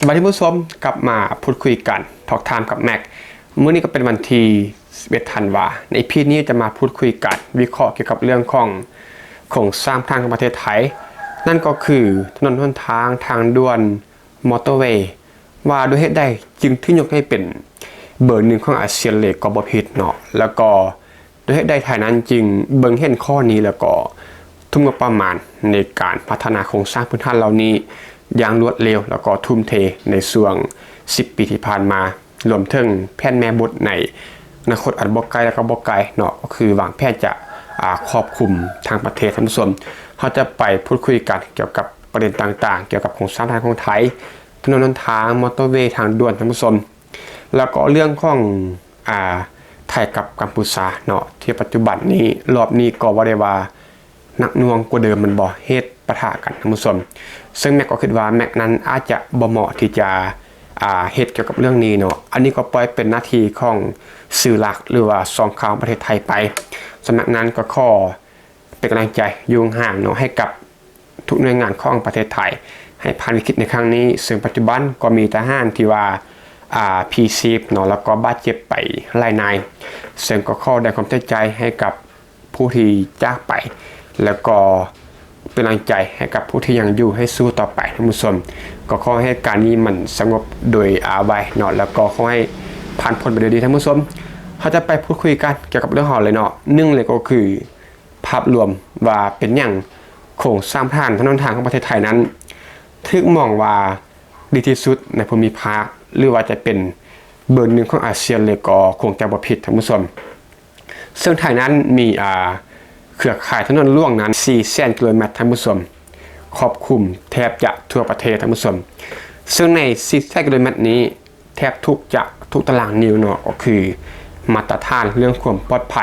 ສະບາຍດີທ່ານຜູ້ຊົມ, ກັບມາພູດຄຸຍກັນ Talk Time ກັບແມັກ. ມື້ນີ້ກໍເປັນວັນທີສິບເອັດ ທັນວາ. ໃນ ອີ ພີ ນີ້ຈະມາພູດຄຸຍກັນ ວິເຄາະກ່ຽວກັບເລື່ອງຂອງໂຄງສ້າງທາງຂອງປະເທດໄທ, ນັ້ນກໍຄືຖະໜົນຫົນທາງ, ທາງດ່ວນ, ມໍເຕີເວ, ວ່າດ້ວຍເຫດໃດຈຶ່ງຖືກຍົກໃຫ້ເປັນເບີໜຶ່ງຂອງອາຊຽນເລີຍກໍບໍ່ຜິດເນາະ, ແລ້ວກໍ ດ້ວຍເຫດໃດໄທນັ້ນຈຶ່ງເບິ່ງເຫັນຂໍ້ນີ້ ແລ້ວກໍທຸ່ມງົບປະມານໃນການພັດທະນາໂຄງສ້າງພື້ນຖານເຫຼົ່ານີ້ຢ່າງລວດເລັວ ແລ້ວກໍທຸ່ມເທໃນຊ່ວງສິບປີທີ່ຜ່ານມາ, ລວມເຖິງແຜນແມ່ບົດໃນອະນາຄົດອັນບໍ່ໄກ ແລ້ວກໍບໍ່ໄກເນາະ, ກໍຄືວາງແຜນຈະ ອາ ຄອບຄຸມທັງປະເທດ. ທ່ານຜູ້ຊົມ, ເຮົາຈະໄປພູດຄຸຍກັນກ່ຽວກັບປະເດັນຕ່າງໆ ກ່ຽວກັບໂຄງສ້າງທາງຂອງໄທ, ຖະໜົນຫົນທາງ, ມໍເຕີເວ, ທາງດ່ວນ, ທ່ານຜູ້ຊົມ. ແລ້ວກໍເລື່ອງຂອງ ອາ ໄທກັບກັມພູຊາເນາະ, ທີ່ປັດຈຸບັນນີ້ ລອບນີ້ກໍເວົ້າໄດ້ວ່າໜັກໜ່ວງກວ່າເດີມແມ່ນບໍ່, ເຫດປະທະກັນ ທ່ານຜູ້ຊົມ. ເຊິ່ງແມັກກໍຄິດວ່າແມັກນັ້ນອາດຈະບໍ່ເໝາະທີ່ຈະ ອາ ເຮັດກ່ຽວກັບເລື່ອງນີ້ເນາະ, ອັນນີ້ກໍປ່ອຍເປັນໜ້າທີ່ຂອງສື່ຫຼັກ ຫຼືວ່າຊ່ອງຂ່າວຂອງປະເທດໄທໄປ. ສຳລັບນັ້ນກໍຂໍ ເປັນກຳລັງໃຈຢູ່ຫ່າງໆເນາະ ໃຫ້ກັບທຸກໜ່ວຍງານຂອງປະເທດໄທ ໃຫ້ຜ່ານວິກິດໃນຄັ້ງນີ້, ເຊິ່ງປັດຈຸບັນກໍມີທະຫານທີ່ວ່າ ອາ ພາດເຈັບເນາະ ແລ້ວກໍບາດເຈັບໄປຫຼາຍນາຍ, ເຊິ່ງກໍຂໍແສດງຄວາມເສຍໃຈໃຫ້ກັບຜູ້ທີ່ຈາກໄປ ແລ້ວກໍເປັນກຳລັງໃຈໃຫ້ກັບຜູ້ທີ່ຍັງຢູ່ ໃຫ້ສູ້ຕໍ່ໄປ. ທ່ານຜູ້ຊົມ, ກໍຂໍໃຫ້ເຫດການນີ້ມັນສະຫງົບໂດຍ ອາ ໄວເນາະ, ແລ້ວກໍຂໍໃຫ້ຜ່ານພົ້ນໄປໂດຍດີ. ທ່ານຜູ້ຊົມ, ເຮົາຈະໄປພູດຄຸຍກັນກ່ຽວກັບເລື່ອງເຮົາເລີຍເນາະ. ໜຶ່ງເລີຍກໍຄື ພາບລວມວ່າເປັນຫຍັງໂຄງສ້າງທາງຖະໜົນທາງຂອງປະເທດໄທນັ້ນ ຖືກມອງວ່າດີທີ່ສຸດໃນພູມິພາກ ຫຼືວ່າຈະເປັນເບີໜຶ່ງຂອງອາຊຽນເລີຍກໍຄົງຈະບໍ່ຜິດ, ທ່ານຜູ້ຊົມ. ເຊິ່ງໄທນັ້ນມີ ອາ ເຄືອຂ່າຍຖະໜົນຫຼວງນັ້ນສີ່ແສນກິໂລແມັດ, ທ່ານຜູ້ຊົມ, ຄອບຄຸມແທບຈະທົ່ວປະເທດ, ທ່ານຜູ້ຊົມ. ເຊິ່ງໃນສີ່ແສນກິໂລແມັດນີ້ ແທບທຸກຈະທຸກຕາລາງນິ້ວເນາະ ກໍຄືມາດຕະຖານເລື່ອງຄວາມປອດໄພ,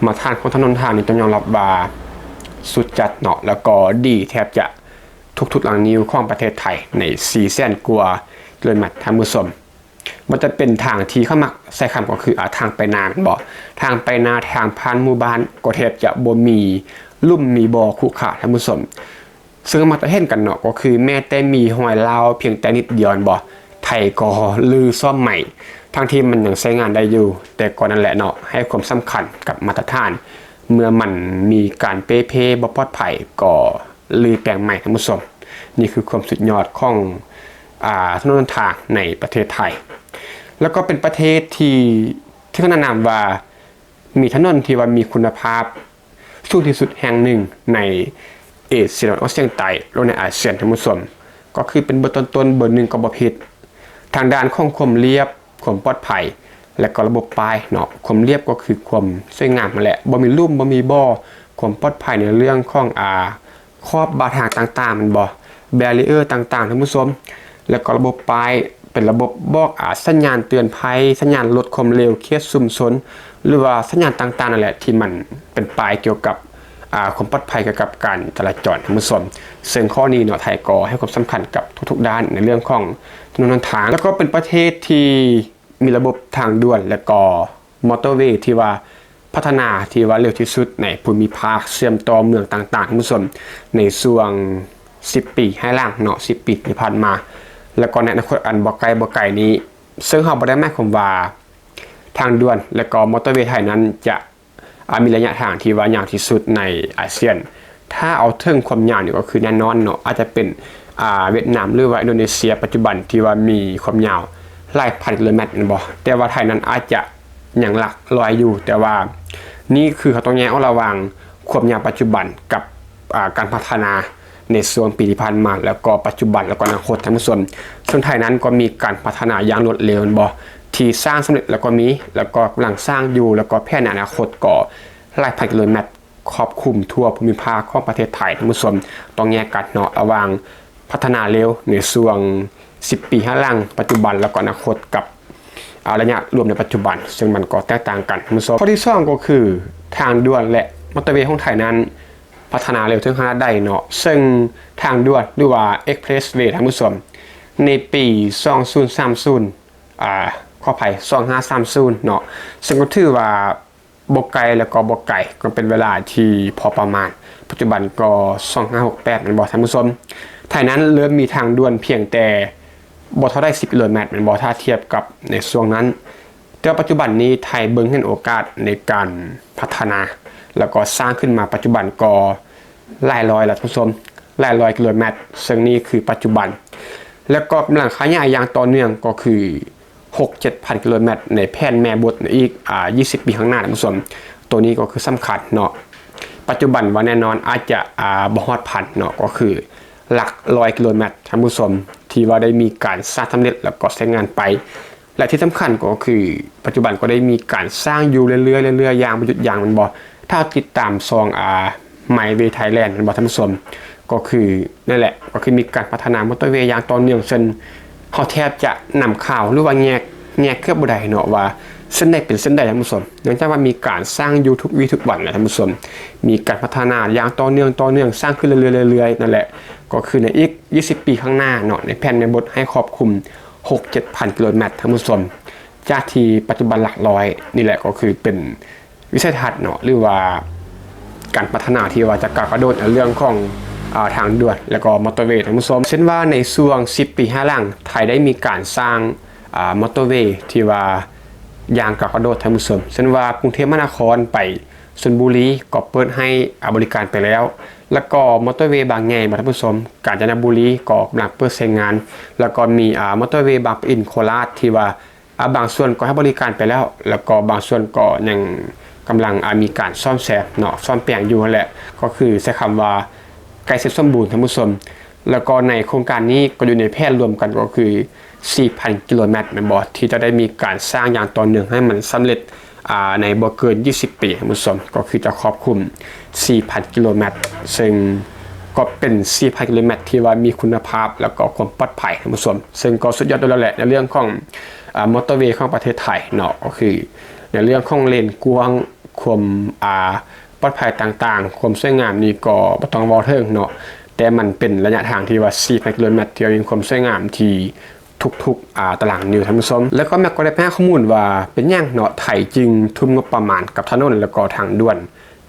ມາດຕະຖານຂອງຖະໜົນທາງນີ້ຕ້ອງຍອມຮັບວ່າສຸດຈັດເນາະ ແລ້ວກໍດີແທບຈະທຸກໆຕາລາງນິ້ວຂອງປະເທດໄທໃນສີ່ແສນກວ່າກິໂລແມັດ, ທ່ານຜູ້ຊົມ. ບໍ່ວ່າຈະເປັນທາງທີ່ເຂົາມັກໃຊ້ຄຳກໍຄື ອາ ທາງໄປນາແມ່ນບໍ່? ທາງໄປນາ, ທາງຜ່ານໝູ່ບ້ານ ກໍແທບຈະບໍ່ມີຫຼຸມມີບໍ່ຂຸຂະ, ທ່ານຜູ້ຊົມ. ເຊິ່ງເຮົາມັກຈະເຫັນກັນເນາະ ກໍຄືແມ້ແຕ່ມີຮອຍລາວພຽງແຕ່ນິດດຽວແມ່ນບໍ່, ໄທກໍຮື້ສ້ອມໃໝ່ ທັງທີ່ມັນຍັງໃຊ້ງານໄດ້ຢູ່. ແຕ່ກໍນັ້ນແຫຼະເນາະ, ໃຫ້ຄວາມສຳຄັນກັບມາດຕະຖານ, ເມື່ອມັນມີການເປ່ເພບໍ່ປອດໄພ ກໍຮື້ແປງໃໝ່, ທ່ານຜູ້ຊົມ. ນີ້ຄືຄວາມສຸດຍອດຂອງ ອາ ຖະໜົນຫົນທາງໃນປະເທດໄທ, ແລ້ວກໍເປັນປະເທດທີ່ຖືກຂນານນາມວ່າ ມີຖະໜົນທີ່ວ່າມີຄຸນນະພາບສູງທີ່ສຸດແຫ່ງໜຶ່ງໃນເອເຊຍຕາເວັນອອກສຽງໃຕ້ ຫຼືໃນອາຊຽນ, ທ່ານຜູ້ຊົມ, ກໍຄືເປັນເບີຕົ້ນໆ ເບີໜຶ່ງກໍບໍ່ຜິດ ທາງດ້ານຂອງຄວາມລຽບ, ຄວາມປອດໄພ ແລະກໍລະບົບປ້າຍເນາະ. ຄວາມລຽບກໍຄືຄວາມສວຍງາມຫັ້ນແຫຼະ, ບໍ່ມີຫຼຸມ, ບໍ່ມີບໍ່, ຄວາມປອດໄພໃນເລື່ອງຂອງ ອາ ຂອບບາດຫາງຕ່າງໆແມ່ນບໍ່, ແບຣີເອີຕ່າງໆ, ທ່ານຜູ້ຊົມ, ແລ້ວກໍລະບົບປ້າຍເປັນລະບົບບອກ ອາ ສັນຍານເຕືອນໄພ, ສັນຍານລົດຄວາມເລັວເຂດຊຸມຊົນ ຫຼືວ່າສັນຍານຕ່າງໆນັ້ນແຫຼະ ທີ່ມັນເປັນປ້າຍກ່ຽວກັບ ອາ ຄວາມປອດໄພ ກ່ຽວກັບການຈະລາຈອນ, ທ່ານຜູ້ຊົມ. ເຊິ່ງຂໍ້ນີ້ເນາະ ໄທກໍໃຫ້ຄວາມສຳຄັນກັບທຸກໆດ້ານໃນເລື່ອງຂອງຖະໜົນຫົນທາງ, ແລ້ວກໍເປັນປະເທດທີ່ ມີລະບົບທາງດ່ວນ ແລະກໍມໍເຕີເວ ທີ່ວ່າພັດທະນາທີ່ວ່າເລັວທີ່ສຸດໃນພູມິພາກ ເຊື່ອມຕໍ່ເມືອງຕ່າງໆ, ທ່ານຜູ້ຊົມ, ໃນຊ່ວງສິບປີໃຫ້ຫຼັງເນາະ, ສິບປີທີ່ຜ່ານມາ ແລະກໍໃນອະນາຄົດອັນບໍ່ໃກ້ບໍ່ໄກນີ້. ເຊິ່ງເຮົາບໍ່ໄດ້ໝາຍຄວາມວ່າທາງດ່ວນ ແລະກໍມໍເຕີເວໄທນັ້ນຈະ ອາ ມີໄລຍະທາງທີ່ວ່າຍາວທີ່ສຸດໃນອາຊຽນ. ຖ້າເອົາເຖິງຄວາມຍາວນີ້ກໍຄືແນ່ນອນເນາະ ອາດຈະເປັນ ອາ ຫວຽດນາມ ຫຼືວ່າອິນໂດເນເຊຍປັດຈຸບັນ ທີ່ວ່າມີຄວາມຍາວຫຼາຍພັນກິໂລແມັດແມ່ນບໍ່? ແຕ່ວ່າໄທນັ້ນອາດຈະຍັງຫຼັກຮ້ອຍຢູ່, ແຕ່ວ່ານີ້ຄືເຮົາຕ້ອງແຍກອອກລະຫວ່າງຄວາມຍາວປັດຈຸບັນກັບ ອາ ການພັດທະນາ ໃນຊ່ວງປີທີ່ຜ່ານມາ ແລ້ວກໍປັດຈຸບັນ ແລ້ວກໍອະນາຄົດ, ທ່ານຜູ້ຊົມ. ສ່ວນໄທນັ້ນກໍມີການພັດທະນາຢ່າງລວດເລັວແມ່ນບໍ່? ທີ່ສ້າງສຳເລັດແລ້ວກໍມີ ແລ້ວກໍກຳລັງສ້າງຢູ່ ແລ້ວກໍແຜນໃນອະນາຄົດກໍຫຼາຍພັນກິໂລແມັດ ຄອບຄຸມທົ່ວພູມິພາກຂອງປະເທດໄທ, ທ່ານຜູ້ຊົມ. ຕ້ອງແຍກກັນເນາະ ລະຫວ່າງພັດທະນາເລັວໃນຊ່ວງສິບປີໃຫ້ຫຼັງ, ປັດຈຸບັນ ແລ້ວກໍອະນາຄົດ ກັບ ອາ ໄລຍະລວມໃນປັດຈຸບັນ, ເຊິ່ງມັນກໍແຕກຕ່າງກັນ, ທ່ານຜູ້ຊົມ. ຂໍ້ທີສອງກໍຄື ທາງດ່ວນ ແລະ ມໍເຕີເວຂອງໄທນັ້ນ ພັດທະນາເລັວເຖິງຂະໜາດໃດເນາະ, ເຊິ່ງທາງດ່ວນ ຫຼືວ່າ expressway, ທ່ານຜູ້ຊົມ, ໃນປີສອງພັນສາມສິບ ອາ ຂໍອະໄພ ສອງພັນຫ້າຮ້ອຍເນາະ, ເຊິ່ງກໍຖືວ່າບໍ່ໄກ ແລ້ວກໍບໍ່ໄກ, ກໍເປັນເວລາທີ່ພໍປະມານ. ປັດຈຸບັນກໍສອງພັນຫ້າຮ້ອຍຫົກສິບແປດ ແມ່ນບໍ່, ທ່ານຜູ້ຊົມ? ໄທນັ້ນເລີ່ມມີທາງດ່ວນພຽງແຕ່ ບໍ່ເທົ່າໃດສິບກິໂລແມັດແມ່ນບໍ່ ຖ້າທຽບກັບໃນຊ່ວງນັ້ນ. ແຕ່ວ່າປັດຈຸບັນນີ້ໄທເບິ່ງເຫັນໂອກາດໃນການພັດທະນາ ແລ້ວກໍສ້າງຂຶ້ນມາປັດຈຸບັນກໍຫຼາຍຮ້ອຍແລ້ວທ່ານຜູ້ຊົມ ຫຼາຍຮ້ອຍກິໂລແມັດ ເຊິ່ງນີ້ຄືປັດຈຸບັນ ແລ້ວກໍກຳລັງຂະຫຍາຍຢ່າງຕໍ່ເນື່ອງ ກໍຄືຫົກເຈັດພັນກິໂລແມັດ ໃນແຜນແມ່ບົດໃນອີກ ອາ ຊາວປີຂ້າງໜ້າທ່ານຜູ້ຊົມ. ໂຕນີ້ກໍຄືສຳຄັນເນາະ ປັດຈຸບັນວ່າແນ່ນອນອາດຈະ ອາ ບໍ່ຮອດພັນເນາະ ກໍຄືຫຼັກຮ້ອຍກິໂລແມັດທ່ານຜູ້ຊົມ ທີ່ວ່າໄດ້ມີການສ້າງສຳເລັດ ແລ້ວກໍໃຊ້ງານໄປ. ແລະທີ່ສຳຄັນກໍຄື ປັດຈຸບັນກໍໄດ້ມີການສ້າງຢູ່ເລື້ອຍໆ ເລື້ອຍໆ ຢ່າງບໍ່ຢຸດຢ່າງແມ່ນບໍ່ ຖ້າເຮົາຕິດຕາມຊ່ອງ ອາ My Way Thailand ແມ່ນບໍ່ທ່ານຜູ້ຊົມ ກໍຄືນັ້ນແຫຼະ ກໍຄືມີການພັດທະນາມໍເຕີເວຢ່າງຕໍ່ເນື່ອງ ເຊິ່ງເຮົາແທບຈະນຳຂ່າວ ຫຼືວ່າແຍກ ແຍກເກືອບບໍ່ໄດ້ເນາະ ວ່າເສັ້ນໃດເປັນເສັ້ນໃດທ່ານຜູ້ຊົມ ເນື່ອງຈາກວ່າມີການສ້າງຢູ່ທຸກວີທຸກວັນແຫຼະທ່ານຜູ້ຊົມ ມີການພັດທະນາຢ່າງຕໍ່ເນື່ອງ ຕໍ່ເນື່ອງ ສ້າງຂຶ້ນເລື້ອຍໆ ເລື້ອຍໆ ນັ້ນແຫຼະ ກໍຄືໃນອີກຊາວປີຂ້າງໜ້າເນາະ ໃນແຜນແມ່ບົດໃຫ້ຄອບຄຸມຫົກເຈັດພັນກິໂລແມັດທ່ານຜູ້ຊົມ ຈາກທີ່ປັດຈຸບັນຫຼັກຮ້ອຍ ນີ້ແຫຼະກໍຄືເປັນວິໄສທັດເນາະ ຫຼືວ່າການພັດທະນາທີ່ວ່າຈະກ້າວກະໂດດໃນເລື່ອງຂອງ ອາ ທາງດ່ວນ ແລ້ວກໍມໍເຕີເວທ່ານຜູ້ຊົມ. ເຊັ່ນວ່າໃນຊ່ວງສິບປີໃນຫຼັງ ໄທໄດ້ມີການສ້າງ ອາ ມໍເຕີເວທີ່ວ່າຢ່າງກ້າວກະໂດດທ່ານຜູ້ຊົມ ເຊັ່ນວ່າກຸງເທບມະຫານະຄອນໄປຊົນບຸຣີກໍເປີດໃຫ້ ອາ ບໍລິການໄປແລ້ວ ແລ້ວກໍມໍເຕີເວບາງໃຫຍ່ ທ່ານຜູ້ຊົມ ການຈະນະບູລີກໍກຳລັງເປີດໃຊ້ງານ ແລ້ວກໍມີ ອາ ມໍເຕີເວບາງປະອິນ ໂຄລາດ ທີ່ວ່າ ອາ ບາງສ່ວນກໍໃຫ້ບໍລິການໄປແລ້ວ ແລ້ວກໍບາງສ່ວນກໍຍັງກຳລັງ ອາ ມີການສ້ອມແຊມເນາະ ສ້ອມແປງຢູ່ຫັ້ນແຫຼະ ກໍຄືໃຊ້ຄຳວ່າໃກ້ເສັດສົມບູນທ່ານຜູ້ຊົມ. ແລ້ວກໍໃນໂຄງການນີ້ກໍຢູ່ໃນແຜນລວມກັນກໍຄືສີ່ພັນກິໂລແມັດແມ່ນບໍ່ ທີ່ຈະໄດ້ມີການສ້າງຢ່າງຕໍ່ເນື່ອງໃຫ້ມັນສຳເລັດ ອາ ໃນບໍ່ເກີນຊາວປີທ່ານຜູ້ຊົມ ກໍຄືຈະຄອບຄຸມສີ່ພັນກິໂລແມັດ ເຊິ່ງກໍເປັນສີ່ພັນກິໂລແມັດທີ່ວ່າມີຄຸນນະພາບ ແລ້ວກໍຄວາມປອດໄພທ່ານຜູ້ຊົມ ເຊິ່ງກໍສຸດຍອດຢູ່ແລ້ວແຫຼະ ໃນເລື່ອງຂອງ ອາ ມໍເຕີເວຂອງປະເທດໄທເນາະ ກໍຄືໃນເລື່ອງຂອງເລນກວ້າງ ຄວາມ ອາ ປອດໄພຕ່າງໆ ຄວາມສວຍງາມນີ້ກໍບໍ່ຕ້ອງເວົ້າເຖິງເນາະ ແຕ່ມັນເປັນໄລຍະທາງທີ່ວ່າສີ່ພັນກິໂລແມັດ ທີ່ວ່າມີຄວາມສວຍງາມທີ່ທຸກໆ ອາ ຕາລາງນິ້ວທ່ານຜູ້ຊົມ. ແລ້ວກໍແມັກກໍໄດ້ໄປຫາຂໍ້ມູນວ່າເປັນຫຍັງເນາະ ໄທຈຶ່ງທຸ່ມງົບປະມານກັບຖະໜົນ ແລ້ວກໍທາງດ່ວນ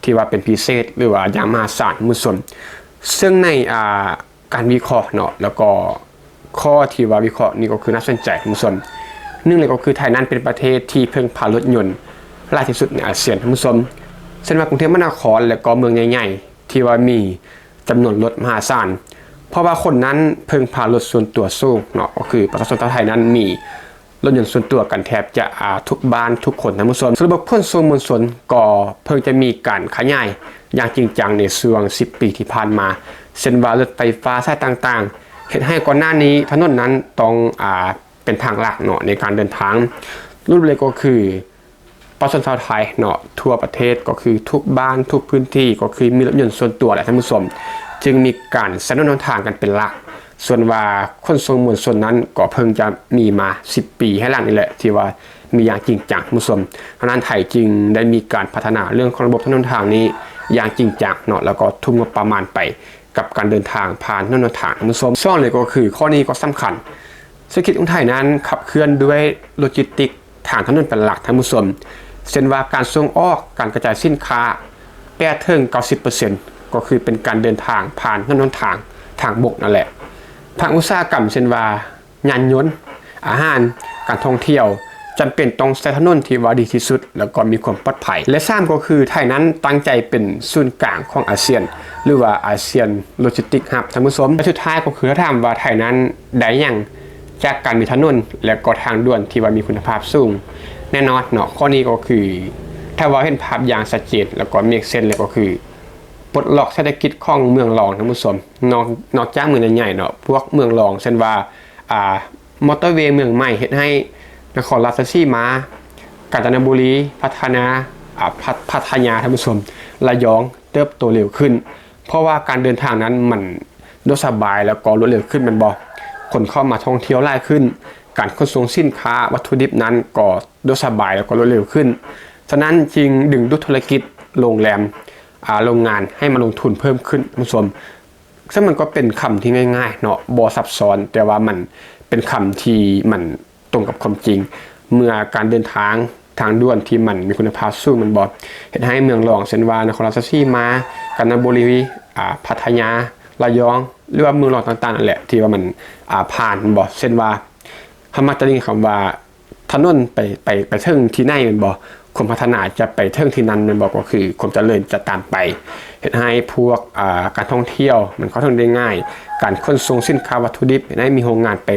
ທີ່ວ່າເປັນພິເສດ ຫຼືວ່າຢ່າງມະຫາສານທ່ານຜູ້ຊົມ ເຊິ່ງໃນ ອາ ການວິເຄາະເນາະ ແລ້ວກໍຂໍ້ທີ່ວ່າວິເຄາະນີ້ກໍຄືໜ້າສົນໃຈທ່ານຜູ້ຊົມ. ໜຶ່ງເລີຍກໍຄືໄທນັ້ນເປັນປະເທດທີ່ເພິ່ງພາລົດຍົນຫຼາຍທີ່ສຸດໃນອາຊຽນທ່ານຜູ້ຊົມ ເຊັ່ນວ່າກຸງເທບມະຫານະຄອນ ແລ້ວກໍເມືອງໃຫຍ່ໆ ທີ່ວ່າມີຈຳນວນລົດມະຫາສານ ເພາະວ່າຄົນນັ້ນເພິ່ງພາລົດສ່ວນຕົວສູງເນາະ ກໍຄືປະຊາຊົນຊາວໄທນັ້ນມີ ລົດຍົນສ່ວນຕົວກັນແທບຈະ ອາ ທຸກບ້ານທຸກຄົນທ່ານຜູ້ຊົມ. ສຳລັບຂົນສົ່ງມວນຊົນກໍເພິ່ງຈະມີການຂະຫຍາຍຢ່າງຈິງຈັງໃນຊ່ວງສິບປີທີ່ຜ່ານມາ ເຊັ່ນວ່າລົດໄຟຟ້າສາຍຕ່າງໆ ເຮັດໃຫ້ກ່ອນໜ້ານີ້ຖະໜົນນັ້ນຕ້ອງ ອາ ເປັນທາງຫຼັກເນາະໃນການເດີນທາງ. ສະຫຼຸບເລີຍກໍຄືປະຊາຊົນຊາວໄທເນາະ ທົ່ວປະເທດກໍຄືທຸກບ້ານທຸກພື້ນທີ່ກໍຄືມີລົດຍົນສ່ວນຕົວແຫຼະທ່ານຜູ້ຊົມ ຈຶ່ງມີການໃຊ້ຖະໜົນຫົນທາງກັນເປັນຫຼັກ. ສ່ວນວ່າຂົນສົ່ງມວນຊົນນັ້ນກໍເພິ່ງຈະມີມາສິບປີໃນຫຼັງນີ້ແຫຼະ ທີ່ວ່າມີຢ່າງຈິງຈັງທ່ານຜູ້ຊົມ. ທາງດ້ານໄທຈຶ່ງໄດ້ມີການພັດທະນາເລື່ອງຂອງລະບົບຖະໜົນຫົນທາງນີ້ຢ່າງຈິງຈັງເນາະ ແລ້ວກໍທຸ່ມງົບປະມານໄປກັບການເດີນທາງຜ່ານຖະໜົນຫົນທາງທ່ານຜູ້ຊົມ. ສອງເລີຍກໍຄືຂໍ້ນີ້ກໍສຳຄັນ ເສດຖະກິດຂອງໄທນັ້ນຂັບເຄື່ອນດ້ວຍໂລຈິສຕິກ ທາງຖະໜົນເປັນຫຼັກທ່ານຜູ້ຊົມ ເຊັ່ນວ່າການສົ່ງອອກ ການກະຈາຍສິນຄ້າ ແປດເຖິງເກົ້າສິບເປີເຊັນ ກໍຄືເປັນການເດີນທາງຜ່ານຖະໜົນຫົນທາງ ທາງບົກນັ້ນແຫຼະ. ພາກອຸດສາຫະກຳ ເຊັ່ນວ່າຍານຍົນ, ອາຫານ, ການທ່ອງທ່ຽວ ຈຳເປັນຕ້ອງໃຊ້ຖະໜົນທີ່ວ່າດີທີ່ສຸດ ແລ້ວກໍມີຄວາມປອດໄພ. ແລະ ສາມ ກໍຄືໄທນັ້ນຕັ້ງໃຈເປັນສູນກາງຂອງອາຊຽນ ຫຼືວ່າອາຊຽນໂລຈິສຕິກຮັບທ່ານຜູ້ຊົມ. ແລະ ສຸດທ້າຍກໍຄືຖ້າຖາມວ່າໄທນັ້ນ ໄດ້ຫຍັງຈາກການມີຖະໜົນ ແລະ ກໍທາງດ່ວນທີ່ວ່າມີຄຸນນະພາບສູງ? ແນ່ນອນເນາະ ຂໍ້ນີ້ກໍຄື ຖ້າເວົ້າເຫັນພາບຢ່າງຊັດເຈນ ແລ້ວກໍເມກເຊັນເລີຍ ກໍຄືປົດລັອກເສດຖະກິດຂອງເມືອງລອງທ່ານຜູ້ຊົມ. ນອກ ນອກຈາກເມືອງໃຫຍ່ໆເນາະ ພວກເມືອງລອງ ເຊັ່ນວ່າ ອາ ມໍເຕີເວເມືອງໃໝ່ ເຮັດໃຫ້ນະຄອນລາຊະສີມາ, ການຈະນະບູລີ, ພັດທະນາ, ອາ ພັດ ພັດທະຍາ ທ່ານຜູ້ຊົມ, ລະຍອງ ເຕີບໂຕເລັວຂຶ້ນ ເພາະວ່າການເດີນທາງນັ້ນມັນສະດວກສະບາຍ ແລ້ວກໍລວດເລັວຂຶ້ນແມ່ນບໍ່? ຄົນເຂົ້າມາທ່ອງທ່ຽວຫຼາຍຂຶ້ນ, ການຂົນສົ່ງສິນຄ້າວັດຖຸດິບນັ້ນກໍສະດວກສະບາຍ ແລ້ວກໍລວດເລັວຂຶ້ນ. ສະນັ້ນຈຶ່ງດຶງດູດທຸລະກິດໂຮງແຮມ, ອາ, ໂຮງງານໃຫ້ມາລົງທຶນເພີ່ມຂຶ້ນ, ທ່ານຜູ້ຊົມ. ເຊິ່ງມັນກໍເປັນຄຳທີ່ງ່າຍໆເນາະ, ບໍ່ຊັບຊ້ອນ, ແຕ່ວ່າມັນເປັນຄຳທີ່ມັນ ຕົງກັບຄວາມຈິງ ເມື່ອການເດີນທາງທາງດ່ວນທີ່ມັນມີຄຸນນະພາບສູງແມ່ນບໍ່ ເຮັດໃຫ້ເມືອງລອງ ເຊັ່ນວ່າ ນະຄອນລາຊະສີມາ, ການຈະນະບູລີ, ອາ, ພັດທະຍາ, ລະຍອງ ຫຼືວ່າເມືອງລອງຕ່າງໆນັ້ນແຫຼະ ທີ່ວ່າມັນ, ອາ, ຜ່ານແມ່ນບໍ່ ເຊັ່ນວ່າ ສາມາດຈະໄດ້ຍິນຄຳວ່າ ຖະໜົນໄປ ໄປ ໄປເຖິງທີ່ໃນແມ່ນບໍ່? ຄວາມພັດທະນາຈະໄປເຖິງທີ່ນັ້ນແມ່ນບໍ່? ກໍຄືຄວາມຈະເລີນຈະຕາມໄປ ເຮັດໃຫ້ພວກ ອ່າ ການທ່ອງທ່ຽວມັນເຂົ້າເຖິງໄດ້ງ່າຍ, ການຂົນສົ່ງສິນຄ້າວັດຖຸດິບ ເຮັດໃຫ້ມີໂຮງງານໄປ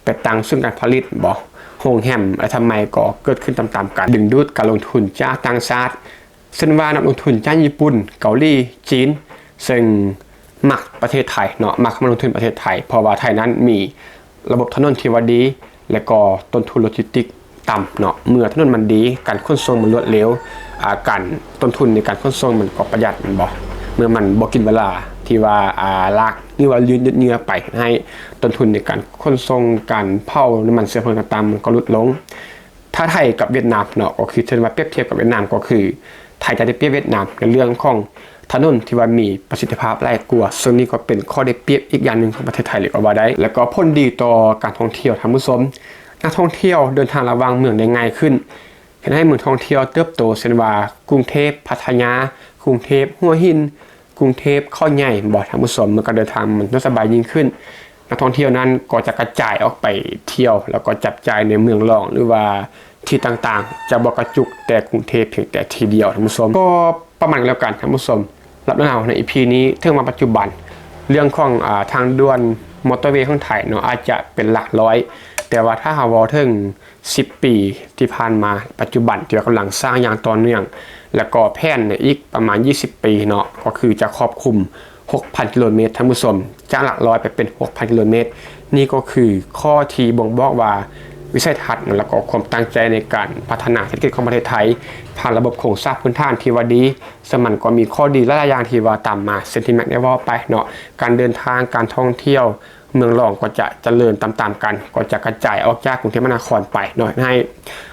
ໄປຕັ້ງສູນການຜະລິດແມ່ນບໍ່? ໂຮງແຮມອາໄລທຳໄມກໍເກີດຂຶ້ນຕາມໆກັນ ດຶງດູດການລົງທຶນຈາກຕ່າງຊາດ ເຊັ່ນວ່ານັກລົງທຶນຈາກຍີ່ປຸ່ນ, ເກົາຫຼີ, ຈີນ ເຊິ່ງມັກປະເທດໄທເນາະ, ມັກເຂົ້າມາລົງທຶນປະເທດໄທ ເພາະວ່າໄທນັ້ນມີລະບົບຖະໜົນທີ່ວ່າດີ ແລະກໍຕົ້ນທຶນໂລຈິສຕິກຕ່ຳເນາະ. ເມື່ອຖະໜົນມັນດີ ການຂົນສົ່ງມັນລວດເລັວ ອາ ການ ຕົ້ນທຶນໃນການຂົນສົ່ງມັນກໍປະຢັດແມ່ນບໍ່? ເມື່ອມັນບໍ່ກິນເວລາທີ່ວ່າ ອາ ລາກ ຫຼືວ່າຍືດເຍື້ອໄປ ໃຫ້ຕົ້ນທຶນໃນການຂົນສົ່ງ ການເຜົານ້ຳມັນເຊື້ອເພີງຕ່າງໆ ມັນກໍຫຼຸດລົງ. ຖ້າໄທກັບຫວຽດນາມເນາະ ກໍຄືເຖິງວ່າປຽບທຽບກັບຫວຽດນາມ ກໍຄືໄທຈະໄດ້ປຽບຫວຽດນາມໃນເລື່ອງຂອງຖະໜົນທີ່ວ່າມີປະສິດທິພາບຫຼາຍກວ່າ, ເຊິ່ງນີ້ກໍເປັນຂໍ້ໄດ້ປຽບອີກຢ່າງໜຶ່ງຂອງປະເທດໄທເລີຍກໍວ່າໄດ້. ແລ້ວກໍຜົນດີຕໍ່ການທ່ອງທ່ຽວ ທ່ານຜູ້ຊົມ, ນັກທ່ອງທ່ຽວເດີນທາງລະຫວ່າງເມືອງໄດ້ງ່າຍຂຶ້ນ, ເຮັດໃຫ້ເມືອງທ່ອງທ່ຽວເຕີບໂຕ ເຊັ່ນວ່າ ກຸງເທບພັດທະຍາ, ກຸງເທບຫົວຫີນ, ກຸງເທບເຂົາໃຫຍ່ ແມ່ນບໍ່ທ່ານຜູ້ຊົມ? ເມື່ອການເດີນທາງມັນສະດວກສະບາຍຍິ່ງຂຶ້ນ ນັກທ່ອງທ່ຽວນັ້ນກໍຈະກະຈາຍອອກໄປທ່ຽວ ແລ້ວກໍຈັບຈ່າຍໃນເມືອງລອງ ຫຼືວ່າທີ່ຕ່າງໆ ຈະບໍ່ກະຈຸກແຕ່ກຸງເທບພຽງແຕ່ທີ່ດຽວທ່ານຜູ້ຊົມ. ກໍປະມານນີ້ແລ້ວກັນທ່ານຜູ້ຊົມ, ສຳລັບເລື່ອງລາວໃນອີພີນີ້ ເຖິງວ່າປັດຈຸບັນເລື່ອງຂອງ ອາ ທາງດ່ວນມໍເຕີເວຂອງໄທເນາະ ອາດຈະເປັນຫຼັກຮ້ອຍ ແຕ່ວ່າຖ້າເຮົາເວົ້າເຖິງ ສິບປີທີ່ຜ່ານມາ ປັດຈຸບັນທີ່ວ່າກຳລັງສ້າງຢ່າງຕໍ່ເນື່ອງ ແລ້ວກໍແຜນໃນອີກປະມານ ຊາວ ປີເນາະ ກໍຄືຈະຄອບຄຸມ ຫົກພັນ ກິໂລເມດ ທ່ານຜູ້ຊົມ, ຈາກຫຼັກຮ້ອຍໄປເປັນ ຫົກພັນ ກິໂລເມດ. ນີ້ກໍຄືຂໍ້ທີ່ບົ່ງບອກວ່າວິໄສທັດ ແລ້ວກໍຄວາມຕັ້ງໃຈໃນການພັດທະນາເສດຖະກິດຂອງປະເທດໄທ ຜ່ານລະບົບໂຄງສ້າງພື້ນຖານທີ່ວ່າດີ, ເຊິ່ງມັນກໍມີຂໍ້ດີຫຼາຍໆຢ່າງທີ່ວ່າຕາມມາ ເຊັ່ນທີ່ແມັກໄດ້ເວົ້າໄປເນາະ, ການເດີນທາງ, ການທ່ອງທ່ຽວ, ເມືອງລອງກໍຈະຈະເລີນຕາມໆກັນ, ກໍຈະກະຈາຍອອກຈາກກຸງເທບມະຫານະຄອນໄປເນາະ, ເຮັດໃຫ້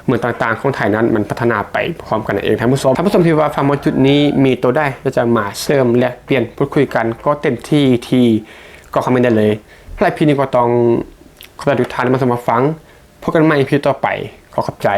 ເມືອງຕ່າງໆຂອງໄທນັ້ນມັນພັດທະນາໄປພ້ອມກັນນັ້ນເອງທ່ານຜູ້ຊົມ. ທ່ານຜູ້ຊົມທີ່ວ່າຟັງມາຈຸດນີ້ ມີໂຕໃດຢາກຈະມາເສີມແລກປ່ຽນພູດຄຸຍກັນກໍເຕັມທີ່ທີ່ກໍຄອມເມັນໄດ້ເລີຍ. ສຳລັບອີພີນີ້ກໍຕ້ອງຂອບໃຈທຸກທ່ານທີ່ມາຊົມມາຟັງ. ພົບກັນໃໝ່ອີພີຕໍ່ໄປ. ຂໍຂອບໃຈ.